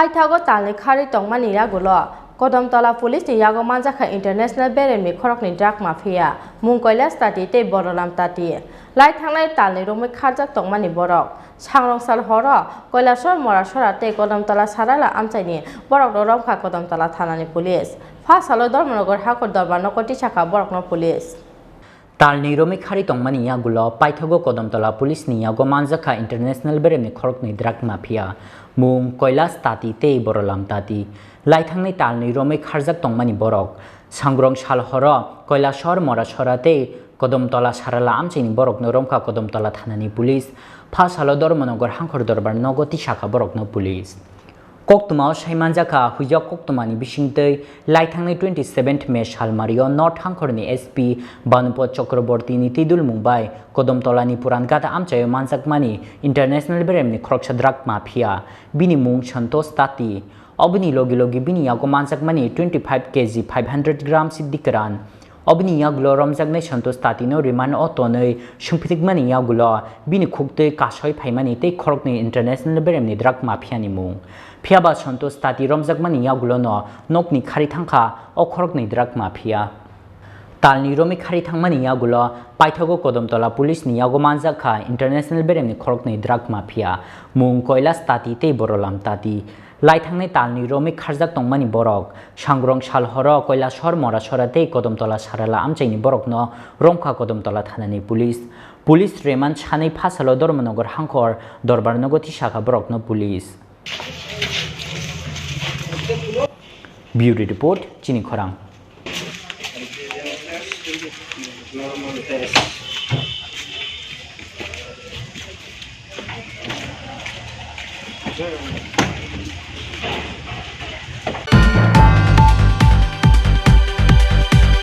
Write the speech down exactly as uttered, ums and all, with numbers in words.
Paithago talni kharwi tongmani yagulo Kodomtola police ni yago manjakha international beremni khoroknwi drug mafia, mung Koilas Tati tei Borolam Tati. Lai thangnai talni romwi kharjak tongmani borok. Sangrong sal horo Koilasor Morasora tei Kodomtola Sarala amchaini borokno romkha Kodomtola thanani police. Pha salo Dharmanagar hakhor dorbar nogo tisakha borokno police. Talni romwi kharwi tongmani yagulo paithago Kodomtola police ni yago manjakha international beremni khoroknwi drug mafia, mung Koilas Tati tei Borolam Tati. Lai thangnai talni romwi kharjak tongmani borok. Sangrong sal horo Koilasor Morasora tei Kodomtola Sarala amchaini borokno romkha Kodomtola thanani police. Pha salo Dharmanagar hakhor dorbar nogo tisakha borokno police. Koktwmao sai manjakha, huijak koktwmani bisingtwi lai thangnai twenty seventh May salmario North Hangkhorni S P Banupad Chakrabortini twidulmung bai Kodomtolani Purangata amchaio manjakmani international beremni khoroksa drug mafia, bini mung Santosh Tati. Oboni logi logi bini yago manjakmani twenty five K G five hundred gram siddhi karan. Oboni yagulo romjaknai Santosh Tatino remand o tonwi swngphrikmani yagulo bini khuktwi kasoi phaimani tei khoroknwi international beremni drug mafia ni mung. Phiyaba Santosh Tati romjakmani yagulono nokni khari thangkha o khoroknwi drug mafia. Talni romwi khari thangmani yagulo paithago Kodomtola police ni yago manjakha international beremni khoroknwi drug mafia, mung Koilas Tati tei Borolam Tati. Lai thangnai talni romwi kharjak tongmani borok. Sangrong sal horo Koilasor Morasora tei Kodomtola Sarala amchaini borokno romkha Kodomtola thanani police. Police remand sanwi pha salo Dharmanagar hakhor dorbar nogo tisakha borokno police. Bureau report, chini khorang.